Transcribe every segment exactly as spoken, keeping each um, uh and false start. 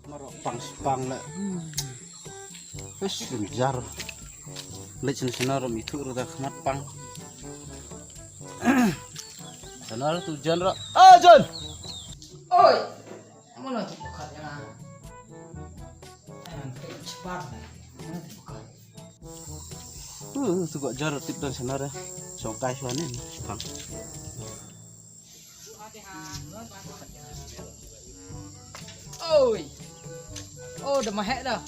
Maro pang spang la. Wis jar. Leit sini sini rom itu ruda khmat pang. Sana tu John ro. Ah, John. Oi. Mana tu bukan ya? Mana tu bukan? Uh, tu kok jar tip dan sana dah. Songkai suane pang. Oi. Oh, da mahek da.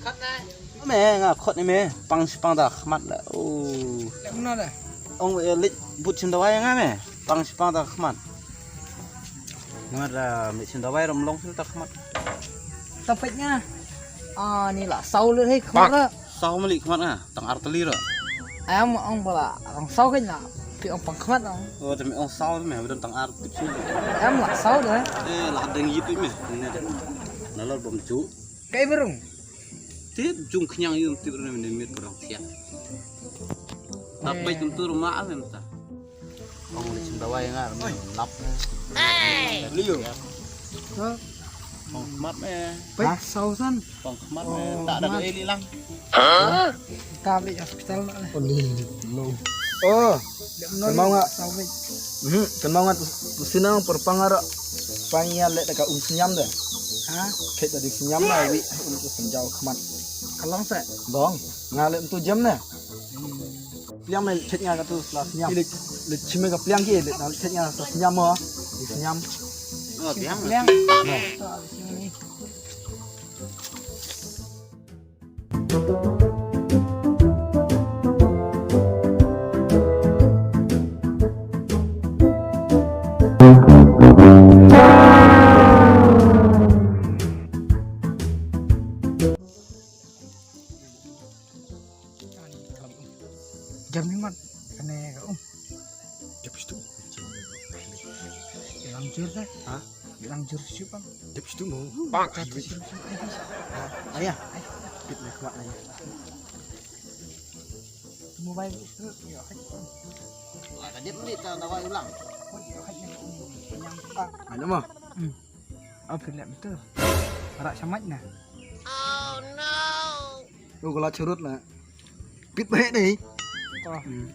Kat na. Me nga khot ni me, pang spang da khmat da. Oh. Lem na da. Ong, eh, leit bud sim dawai nga me, pang spang da khmat. Nga da me sim dawai rom long sim da khmat. Tapet nga. Ah, ni la saw le he khmat da. Saw mali khmat nga, tang ar teli ro. Em ong bala, ong saw kein la. Pi ong pang khmat ong. Oh, temi ong saw me, bedon tang ar tip sini. Em la saw da. Eh, la deng yit me. Ni da. Nalor bom ju. Kai berung. Tip jung kenyang yum tip rene ne mit berung siap. Tapi kum tu rumah am em ta. Ong leit sini dawai nga, lap. Liu. Ha? Pang khmat me. Peit saw san. Pang khmat me. Tak ada eli lang. Ka leit hospital na le. Oh, ni. No. Oh. Kan mau nga. Saw peit. Mhm, kan mau nga tu, tu sinang perpang ara. Pang ya leit da ka um senyam da. Ha? Khet da di senyam la wi um tu senjaw khmat. Ka long se. Bong, nga leit tu jam na. Pliang me chet nga ka tu sla sñiam. Ki le, le chim me ka pliang ki le na chet nga sla sñiam mo. Di sñiam. Oh, pliang. Pliang. No. Jam ni mat kane ka um. Jam situ. Bilang jur dah. Ha? Bilang jur situ bang. Jam situ mau. Bang. Jatuh situ. Ayah. Pit nak kuat ayah. Mobile itu. Ya. Lah tadi beli tak dawa ulang. Mana mah? Hmm. Oh, pit lek betul. Arak samat nah. Oh no. Oh, kalau curut lah. Pit baik deh. Oh. Hmm.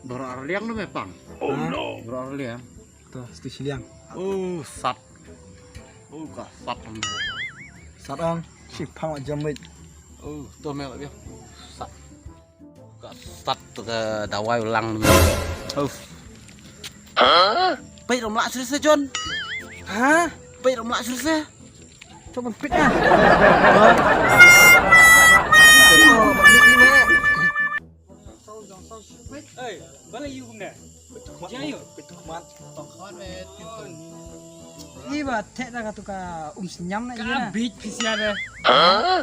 Baru arliang tu mepang. Oh no. Baru arliang. Tu, situ siliang. Oh, sat. Oh, ka sat. Sat ang. Si pang jam baik. Oh, tu mel dia. Sat. Ka sat ka dawai ulang. Uf. Hah? Peit rom lah serius John. Hah? Peit rom lah serius. Coba peit ah. Hey, bala yu kumne. Jayu. Ni ba te da ka tu ka um senyam na yu na. Ka bit pisia de. Hah?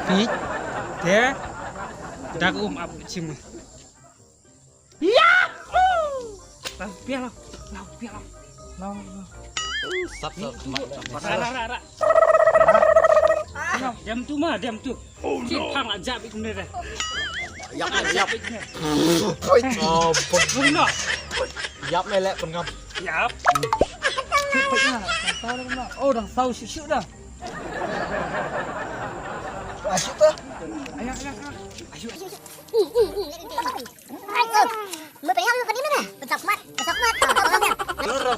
Pit. Te. Dak um ap chim. Yahoo! Lau pia lau. Lau pia lau. Lau, lau. Sat sat. Ra ra ra ra. Diam tu ma, diam tu. Oh no. Pang la jap ikne de. Yap yap. Oh, no. Yap me lek pengam. Yap. Oh, dang sau sik sik dah. Asyik tu. Ayo, ayo, ayo. Ayo, ayo, ayo. Mepeng apa ni mana? Pencak mat, pencak mat.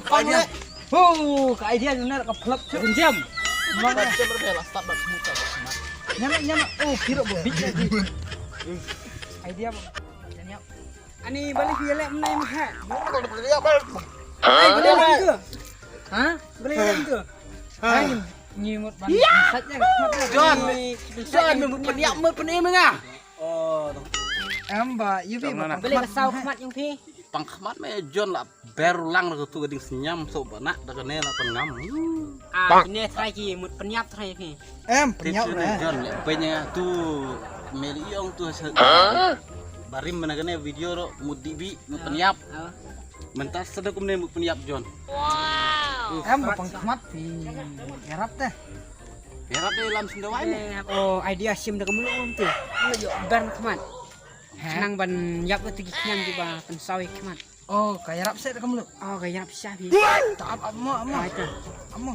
Pang ya. Oh, ka idea ni nak ka plak tu. Jam. Mana? Jam berapa lah start bat semua. Nyama nyama. Oh, kira bobit lagi. Idea apa? Ani balik dia lek menai mah. Balik dia tu. Ha? Balik dia tu. Hai, nyimut ban. Saja. John, John, me peniap me peni me nga. Oh, em ba, yu bi. Balik ka sau khmat yung phi. Pang khmat me John la ber lang na tu ka ding senyam so ba nak da ka ne la pengam. Ah, ne trai ki mut peniap trai phi. Em, peniap re. John le penya tu meli ong tu se. Barim mana kene video ro mut dibi mut peniap. Mentas sada kumne mut peniap John. Em, ba pang khmat phi. Yarap te. Yarap de lam sindawai ne. Oh, idea sim da kemulu um tu. Yo ber khmat. Nang ban yap tu ki kian ki ba pensawi khmat. Oh, ka ïarap seh da ka mluh. Oh, ka ïarap seh phi. Ta ap, ap mo, ap mo. Ai ta. Ap mo.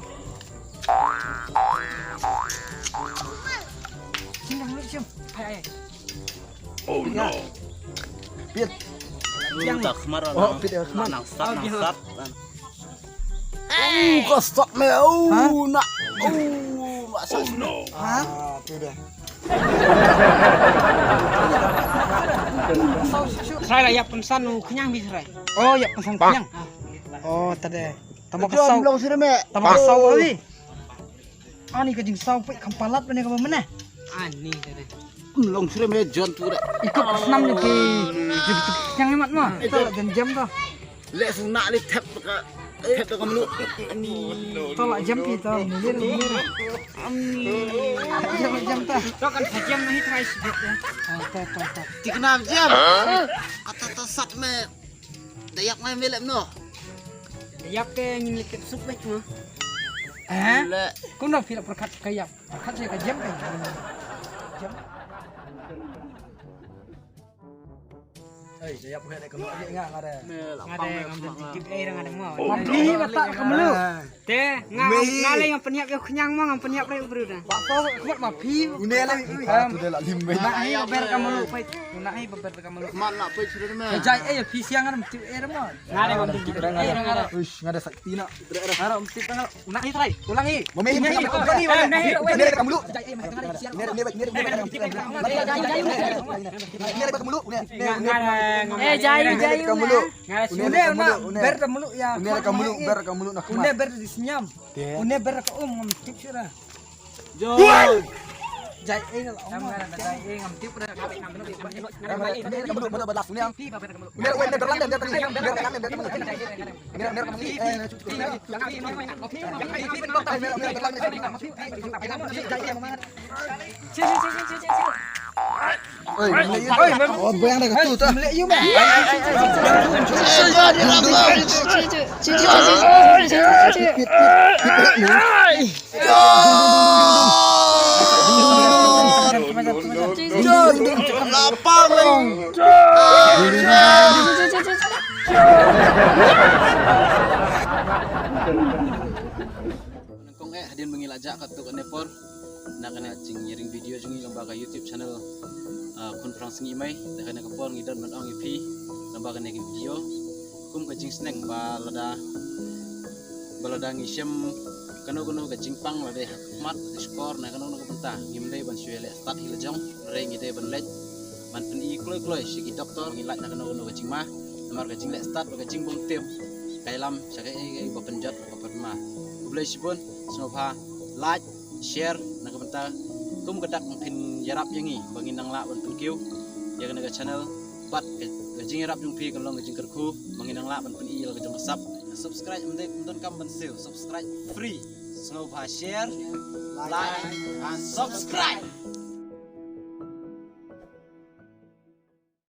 Sing da mluh sum. Hai, hai. Oh no. Pit. Yang ta khmar. Oh, pit ya khmar. Nang sat, nang sat. Oh, ka sat me. Oh, na. Oh, ma sat. Oh no. Ha? Ah, tu dah. Trai la ïap pynsan u khñiang bi trai. Oh, ïap pynsan khñiang. Oh, ta de. Tama ka saw. Long sirme. Tama ka saw abi. Ani ka jingsaw peit kham palat bane kaba mane. Ani ta de. Long sirme jon tu de. Ikut snam ni ki. Jib tu khñiang mat ma. Ito la jem jem to. Le sung nak li thep ka thep ka mluh. To la jem pi to. Ni ni ni. Jem jem to. To kan jem ni trai sibuk ya. To to to. Tikna jem. Ata ta sat me. Da ïap ngai me lem no. Da ïap ke ngin lek suk bek ma. Eh? Kumno phi la pyrkhat ka ïap? Pyrkhat se ka jem ka jem. Ei, da ïap ngai de ka mluh nga nga de. Nga de ngam tip ei nga de mo. Phi ba ta ka mluh. Te nga nga le ngam pynïap ïa u khñiang mo ngam pynïap re u briew da. Ba to khmat ma phi. Une le tu de la lim be. Na ai ba ber ka mluh peit. Na ai ba ber ka mluh. Man na peit sure me. Jai ei phi siang ngam tip ei mo. Nga de ngam tip ei nga de. Uish nga de sakti na. Nga de ngam tip nga. Una ai trai. Ulang i. Mami ini ka mluh. Ini ka mluh. Jai ei ma nga de siang. Ini ini ini. Ini ka mluh. Eh jai jai. Ka mluh. Une una ber da mluh ïa. Une ka mluh ber ka mluh na khmat. Une ber di sniam. Une ber ka um ngam tip shuh ra. Jai. Jai eh la um. Jai eh ngam tip ra. Une ka mluh ber da mluh. Une une ber lang da tadi. Ber lang da tadi. Une une ka mluh. Oi, oi, oi, bayang dah tu tu. Lapang. Nyngkong eh hadien ba ngi la jah katto katne por na kane ka jingïaring video jong ngi lyngba ka YouTube channel, ah, Khun Phrang Sngi Mei. Te kane ka por ngi don ban ong ïa phi lyngba kane ka video kum ka jingsneng ba lada ba lada ngi shem kano kano ka jingpang lada ha khmat ha shkor na kano kano ka bynta ngim dei ban shu ïaleh stad hi la jong. Hynrei ngi dei ban leit ban pyni kloi kloi sha ki doktor, ngi lait na kano kano ka jingma. Namar ka jingleh stad bad ka jingbym tip ka ïalam sha kaei kaei ba pynjot ba pynma. Khublei shibun. Sngewbha like, share na ka bynta kum ka dak ba phin ïarap ïa ngi ba ngin nang lah ban pynkiew ïa kane ka channel. Bad ka, ka jingïarap jong phi ka long ka jingkyrkhu ba ngin nang lah ban pyni ïa la ka jong ka sap. Subscribe ym dei, ym donkam ban siew, subscribe free. Sngewbha share, like and subscribe.